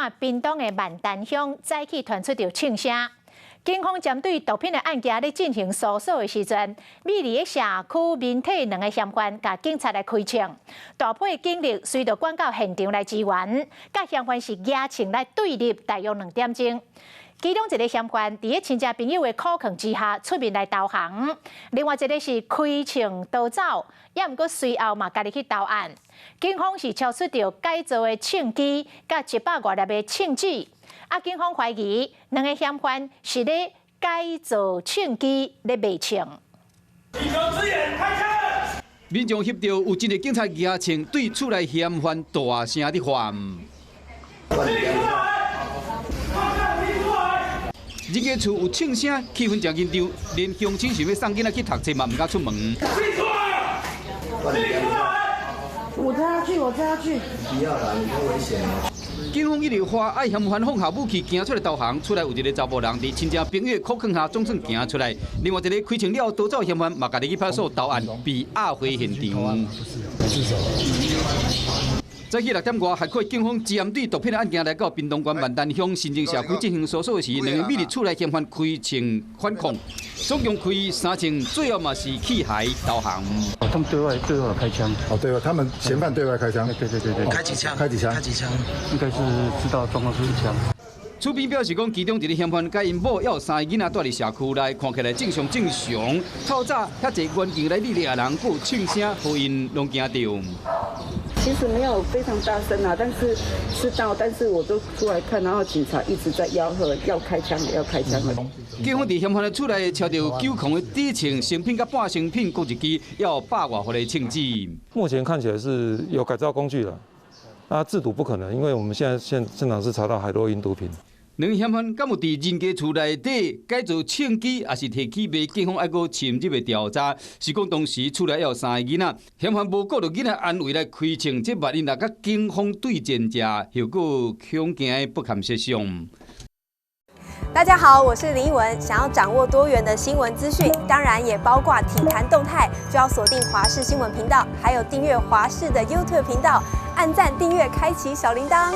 晚屏東的萬丹鄉早起傳出著槍聲。警方針對毒品的案件咧進行搜索的時陣，美麗的社區面體兩个嫌犯共警察來開槍，大批警力隨著趕到現場來支援，佮嫌犯是舉槍來對立，大約2點鐘。其中一个嫌犯佇咧親戚朋友的苦勸之下出面來投降，另外一个是開槍逃走，也毋過隨後嘛家己去投案。警方是抄出著改造的槍支，佮100外粒的槍子。啊，警方懷疑兩个嫌犯是咧改造槍支咧賣槍。民眾翕著有一个警察舉槍對厝內嫌犯大聲咧喊。這个厝有槍聲，氣氛誠緊張，連鄉親想欲送囡仔去讀冊嘛，毋敢出門。我帶他去，我帶他去。不要啦，你太危險了。警方一直喊愛嫌犯放下武器，行出來投降。厝內有一个查埔人佇親戚朋友苦勸下，總算行出來。另外一个開槍了後逃走嫌犯嘛，家己去派出所投案，被押回現場。早起6點外，矽谷警方針對毒品的案件來到屏東縣萬丹鄉新靖社區進行搜索時，兩个匿佇厝內嫌犯開槍反抗，總共開三槍，最後嘛是棄械投降。哦，他們對外開槍。哦，對外，他們嫌犯對外開槍。對對對對。開幾槍？開幾槍？開幾槍？應該是知道狀況是一槍。厝邊表示講，其中一个嫌犯佮𪜶某猶有三个囡仔蹛佇社區內，看起來正常正常。透早遐濟遠近來獵獵人，閣有槍聲，予𪜶攏驚著。其實沒有非常大聲啊，但是知道，但是我都出來看，然後警察一直在吆喝，要開槍了，要開槍了。警方佇嫌犯的厝內抄著9磅的底秤成品佮半成品各一支，猶有百外顆的槍子。目前看起來是有改造工具了，啊，製毒不可能，因為我們現在現場是查到海洛因毒品。兩个嫌犯敢有佇人家厝內底改造槍支，抑是提去賣？警方猶閣深入的調查。是講當時厝內猶有三个囡仔，嫌犯無顧著囡仔安危來開槍，這萬一若佮警方對戰者，後果恐驚不堪設想。大家好，我是林奕文。想要掌握多元的新聞資訊，當然也包括體壇動態，就要鎖定華視新聞頻道，還有訂閱華視的 YouTube 頻道，按讚、訂閱、開啟小鈴鐺。